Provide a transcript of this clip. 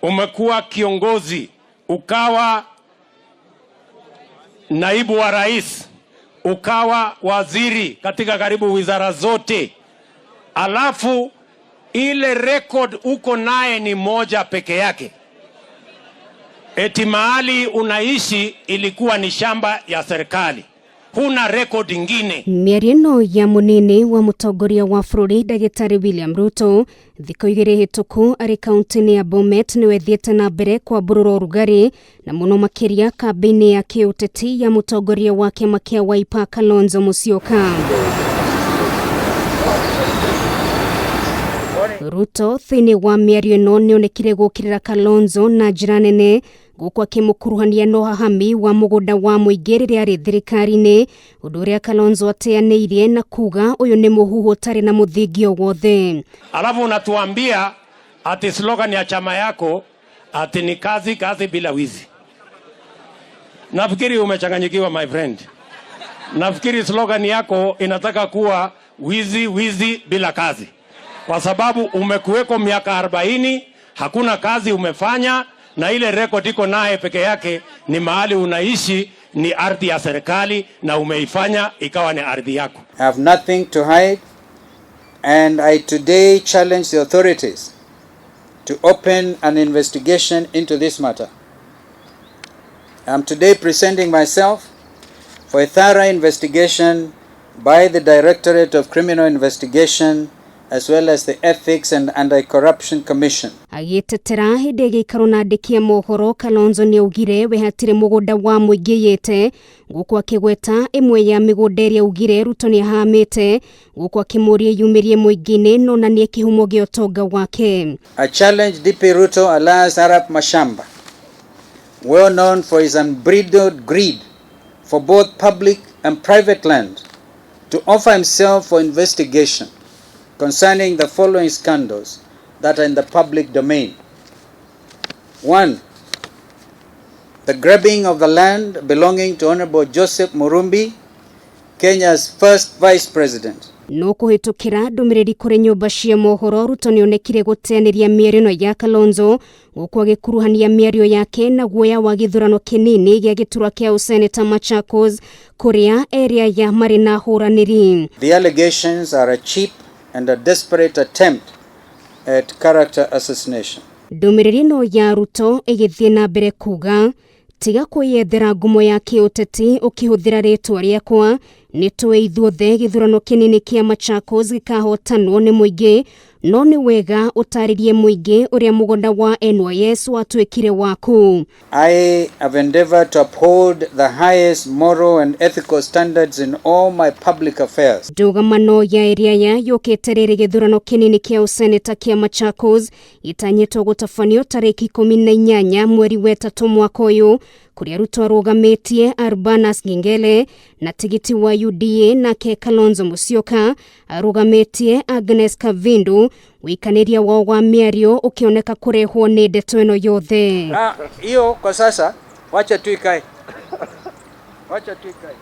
Umekuwa kiongozi, ukawa naibu wa rais, ukawa waziri katika karibu wizara zote, alafu ile record uko naye ni moja peke yake, eti mahali unaishi ilikuwa ni shamba ya serikali, huna record ingine. Mĩario ĩno ya mũnini wa mũtongoria wa bũrũri ndagĩtarĩ William Ruto thikũ igĩrĩ hĩtũku arĩ kaunti-inĩ ya Bomet nĩwe ĩthiĩte na mbere kwambũrũra ũrugarĩ na mũno makĩria kambĩ-inĩ ya kĩũteti ya mũtongoria wa kĩama kĩa Wiper Kalonzo Musyoka. Ruto thĩinĩ wa mĩario ĩno nĩonekire gũkĩrĩra Kalonzo na njĩra nene gũkũ akĩmũkuruhania na ũhahami wa mũgũnda wa mũingĩ rĩrĩa arĩ thirikari-inĩ, ũndũ ũrĩa Kalonzo ateanĩirie na kuga ũyũ nĩ mũhuhu ũtarĩ na mũthingi o wothe. Alafu unatuambia ati slogan ya chama yako ati ni kazi kazi bila wizi. Nafikiri umechanganyikiwa, my friend. Nafikiri slogan yako inataka kuwa wizi wizi bila kazi, kwa sababu umekuweko miaka 40, hakuna kazi umefanya, na ile record iko naye peke yake ni mahali unaishi ni ardhi ya serikali na umeifanya ikawa ni ardhi yako. I have nothing to hide, and I today challenge the authorities to open an investigation into this matter. I am today presenting myself for a thorough investigation by the Directorate of Criminal Investigation as well as the Ethics and Anti-Corruption Commission. Agĩtetera hĩndĩ ya gĩikaro na andĩki a mohoro, Kalonzo nĩaugire we hatirĩ mũgũnda wa mũingĩ yĩte, gũkũ akĩgweta ĩmwe ya mĩgũnda ĩrĩa augire Ruto nĩahamĩte, gũkũ akĩmũria yumĩrie mũingĩ-inĩ na onanie kĩhumo gĩa ũtonga wake. I challenge DP Ruto, alias Arap Mashamba, well known for his unbridled greed for both public and private land, to offer himself for investigation concerning the following scandals that are in the public domain. 1. The grabbing of the land belonging to Honorable Joseph Murumbi, Kenya's first vice president. No kũhĩtũkĩra ndũmĩrĩri kũrĩ nyũmba cia mohoro, Ruto nĩonekire gũteanĩria mĩario ĩno ya Kalonzo gũkũ agĩkuruhania mĩario yake na guoya wa gĩthurano kĩnini gĩa gĩturwa kĩa ũseneta Machakos kũrĩa erĩ aya marĩ na hũranĩri. The allegations are a cheap and a desperate attempt at character assassination. Ndũmĩrĩri ĩno ya Ruto ĩgĩthiĩ na mbere kuga tiga kwĩyethera ngumo ya kĩũteti ũkĩhũthĩra rĩtwa rĩakwa, nĩ tũĩ ithuothe gĩthurano kĩnini kĩa Machakos gĩkahotanwo nĩ mũingĩ, no nĩ wega ũtarĩrie mũingĩ ũrĩa mũgũnda wa NYS watuĩkire waku. I have endeavored to uphold the highest moral and ethical standards in all my public affairs. Ndũgamano ya ĩrĩa ya yũkĩte rĩrĩ gĩthurano kĩnini kĩa ũseneta kĩa Machakos gĩtanyĩtwo gũtabanio tarĩki 18 mweri wa ĩtatũ mwaka ũyũ, kũrĩa Ruto arũgamĩtie Arbanas Ngengele na tigiti wa UDA, nake Kalonzo Musyoka arũgamĩtie Agnes Kavindu, wĩikanĩria wao wa mĩario ũkĩoneka kũrehwo nĩ ndeto ĩno yothe. Hiyo kwa sasa wacha tu ikae. Wacha tu ikae.